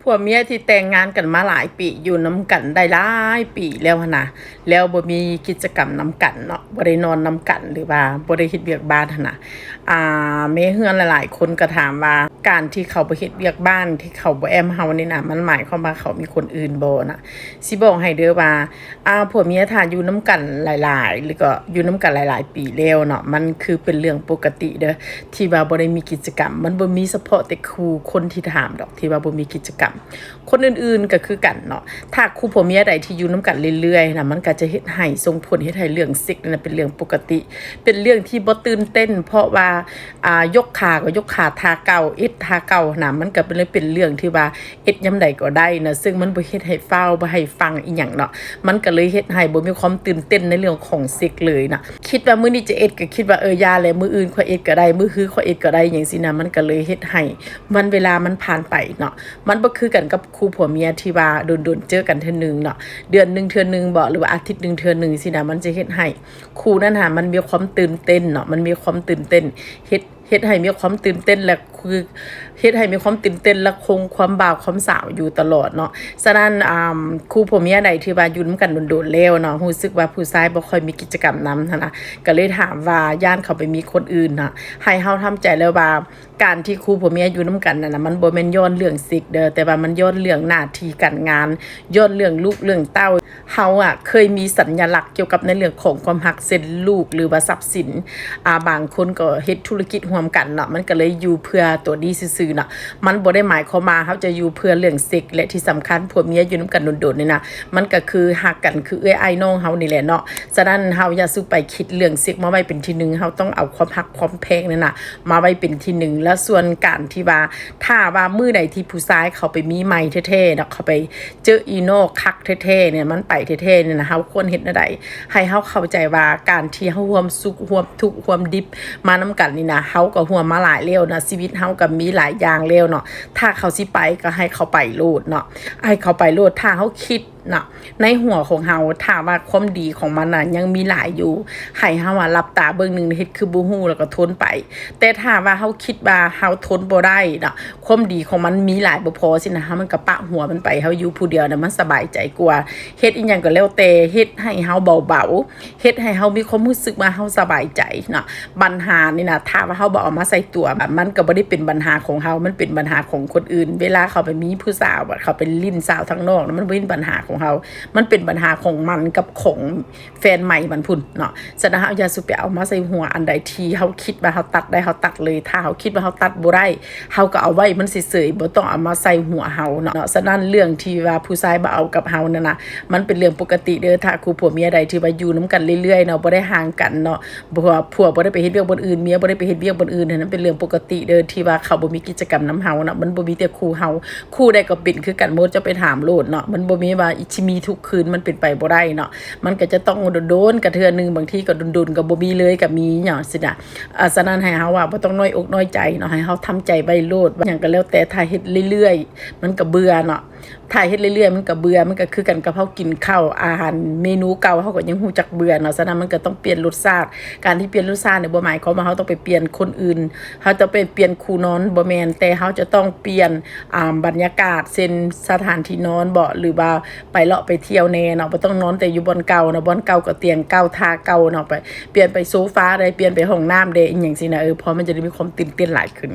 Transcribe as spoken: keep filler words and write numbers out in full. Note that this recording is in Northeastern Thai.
ผัวเมียที่แต่งงานกันมาหลายปี อยู่นำกันได้หลายปีแล้วหั้นนะ แล้วบ่มีกิจกรรมนำกันเนาะ บ่ได้นอนนำกัน หรือว่าบ่ได้เฮ็ดเวียกบ้านหั้นนะ อ่า แม่เฮือนหลายๆคนก็ถามว่า การที่เขาบ่เฮ็ดเวียกบ้าน ที่เขาบ่แอมเฮานี่นะ มันหมายความว่าเขามีคนอื่นบ่นะ สิบอกให้เด้อว่า อ่า ผัวเมียถ้าอยู่นำกันหลายๆ หรือก็อยู่นำกันหลายๆปีแล้วเนาะ มันคือเป็นเรื่องปกติเด้อ ที่ว่าบ่ได้มีกิจกรรม มันบ่มีเฉพาะแต่คู่คนที่ถามดอก ที่ว่าบ่มีกิจกรรม คนอื่นๆก็คือกันเนาะ ถ้าคู่ผัวเมียใดที่อยู่นำกันเรื่อยๆนะ มันก็จะเฮ็ดให้ส่งผลเฮ็ดให้เรื่องเซ็กส์นั่นนะเป็นเรื่องปกติ เป็นเรื่องที่บ่ตื่นเต้น เพราะว่า อ่า ยกขาก็ยกขาท่าเก่า เอ็ดท่าเก่านะ มันก็เป็นเลยเป็นเรื่องที่ว่าเอ็ดยามใดก็ได้นะ ซึ่งมันบ่เฮ็ดให้ฟ้าว บ่ให้ฟังอีหยังเนาะ มันก็เลยเฮ็ดให้บ่มีความตื่นเต้นในเรื่องของเซ็กส์เลยนะ คิดว่ามื้อนี้จะเอ็ดก็คิดว่า เออ อย่าแหละ มื้ออื่นค่อยเอ็ดก็ได้ มื้อฮือค่อยเอ็ดก็ได้ จั่งซี้นะ มันก็เลยเฮ็ดให้วันเวลามันผ่านไปเนาะ มันบ่คือกันกับคู่ผัวเมียที่ว่าโดนๆเจอกันเทื่อหนึ่งเนาะ เดือนหนึ่งเทื่อหนึ่งบ่ หรือว่าอาทิตย์หนึ่งเทื่อหนึ่งซี้นะ มันจะเฮ็ดให้คู่นั้นหามันมีความตื่นเต้นเนาะ มันมีความตื่นเต้น เฮ็ด เฮ็ดให้มีความตื่นเต้น และคือ เฮ็ดให้มีความตื่นเต้น และคงความบ่าวความสาวอยู่ตลอดเนาะ ฉะนั้น อ่า คู่ผัวเมียใดที่ว่าอยู่นำกันโดนๆแล้วเนาะ รู้สึกว่าผู้ชายบ่ค่อยมีกิจกรรมนำหั้นนะ ก็เลยถามว่าย้านเขาไปมีคนอื่นนะ ให้เฮาทำใจแล้วว่า การที่คู่ผัวเมียอยู่นำกันนั่นนะ มันบ่แม่นย้อนเรื่องเซ็กส์เด้อ แต่ว่ามันย้อนเรื่องหน้าที่การงาน ย้อนเรื่องลูกเรื่องเต้า เฮาอะเคยมีสัญลักษณ์เกี่ยวกับในเรื่องของความฮัก เช่นลูกหรือว่าทรัพย์สิน อ่า บางคนก็เฮ็ดธุรกิจร่วมกันเนาะ มันก็เลยอยู่เพื่อตัวนี้ซื่อๆเนาะ มันบ่ได้หมายความว่าเฮาจะอยู่เพื่อเรื่องเซ็กส์ และที่สำคัญผัวเมียอยู่นำกันโดนๆนี่นะ มันก็คือฮักกันคือเอื้อยอ้ายน้องเฮานี่แหละเนาะ ฉะนั้นเฮาอย่าสู่ไปคิดเรื่องเซ็กส์มาไว้เป็นที่หนึ่ง เฮาต้องเอาความฮักความแพงนั่นน่ะมาไว้เป็นที่หนึ่ง แล้วส่วนการที่ว่า ถ้าว่ามื้อใดที่ผู้ชายเขาไปมีใหม่แท้ๆเนาะ เขาไปเจออีนอกคักแท้ๆเนี่ย มันไปแท้ๆเนี่ยนะ เฮาควรเฮ็ดแนวใด ให้เฮาเข้าใจว่าการที่เฮาร่วมสุขร่วมทุกข์ร่วมดิบมานำกันนี่นะ เฮาก็ร่วมมาหลายแล้วนะ ชีวิตเฮาก็มีหลายอย่างแล้วเนาะ ถ้าเขาสิไปก็ให้เขาไปโลดเนาะ ให้เขาไปโลด ถ้าเฮาคิดเนาะ ในหัวของเฮา ถ้าว่าความดีของมันน่ะยังมีหลายอยู่ ให้เฮาอะหลับตาเบิ่งหนึ่ง เฮ็ดคือบ่ฮู้แล้วก็ทนไป แต่ถ้าว่าเฮาคิดว่าเฮาทนบ่ได้เนาะ ความดีของมันมีหลายบ่พอซี้นะ เฮามันก็ปะหัวมันไป เฮาอยู่ผู้เดียวน่ะมันสบายใจกว่า เฮ็ดอีหยังก็แล้วแต่ เฮ็ดให้เฮาเบาๆ เฮ็ดให้เฮามีความรู้สึกว่าเฮาสบายใจเนาะ ปัญหานี่นะ ถ้าว่าเฮาบ่เอามาใส่ตัว มันก็บ่ได้เป็นปัญหาของเฮา มันเป็นปัญหาของคนอื่น เวลาเขาไปมีผู้สาวอะ เขาไปลิ้นสาวทางนอกนะ มันบ่เป็นปัญหาของเฮา มันเป็นปัญหาของมันกับของแฟนใหม่มันพุ้นเนาะ ฉะนั้นเฮาอย่าสู่ไปเอามาใส่หัว อันใดที่เฮาคิดว่าเฮาตัดได้ เฮาตัดเลย ถ้าเฮาคิดว่าเฮาตัดบ่ได้ เฮาก็เอาไว้มันเฉยๆ บ่ต้องเอามาใส่หัวเฮาเนาะ ฉะนั้นเรื่องที่ว่าผู้ชายบ่เอากับเฮานั่นนะ มันเป็นเรื่องปกติเด้อ ถ้าคู่ผัวเมียใดที่ว่าอยู่นำกันเรื่อยๆเนาะ บ่ได้ห่างกันเนาะ ผัว ผัวบ่ได้ไปเฮ็ดเวียกบ่อนอื่น เมียบ่ได้ไปเฮ็ดเวียกบ่อนอื่น อันนั้นเป็นเรื่องปกติเด้อ ที่ว่าเขาบ่มีกิจกรรมนำเฮาเนาะ มันบ่มีแต่คู่เฮา คู่ใดก็เป็นคือกันหมด เจ้าไปถามโลดเนาะ มันบ่มีว่าสิมีทุกคืน มันเป็นไปบ่ได้เนาะ มันก็จะต้องโดนๆก็เทื่อหนึ่ง บางทีก็โดนๆก็บ่มีเลยก็มีหยังซี้นะ อ่า ฉะนั้นให้เฮาว่าบ่ต้องน้อยอกน้อยใจเนาะ ให้เฮาทำใจไว้โลด ว่าหยังก็แล้วแต่ ถ้าเฮ็ดเรื่อยๆ มันก็เบื่อเนาะ ถ้าเฮ็ดเรื่อยๆ มันก็เบื่อ มันก็คือกันกับเฮากินข้าว อาหารเมนูเก่าเฮาก็ยังรู้จักเบื่อเนาะ ฉะนั้นมันก็ต้องเปลี่ยนรสชาติ การที่เปลี่ยนรสชาติเนี่ยบ่หมายความว่าเฮาต้องไปเปลี่ยนคนอื่น เฮาจะไปเปลี่ยนคู่นอน บ่แม่น แต่เฮาจะต้องเปลี่ยน อ่า บรรยากาศ เช่น สถานที่นอนบ่ หรือว่าไปเลาะไปเที่ยวแหน่เนาะ บ่ต้องนอนแต่อยู่บ่อนเก่าเนาะ บ่อนเก่าก็เตียงเก่า ท่าเก่าเนาะ ไป เปลี่ยนไปโซฟาได้ เปลี่ยนไปห้องน้ำได้ อีหยังซี้นะ เออ เพราะมันจะได้มีความตื่นเต้นหลายขึ้น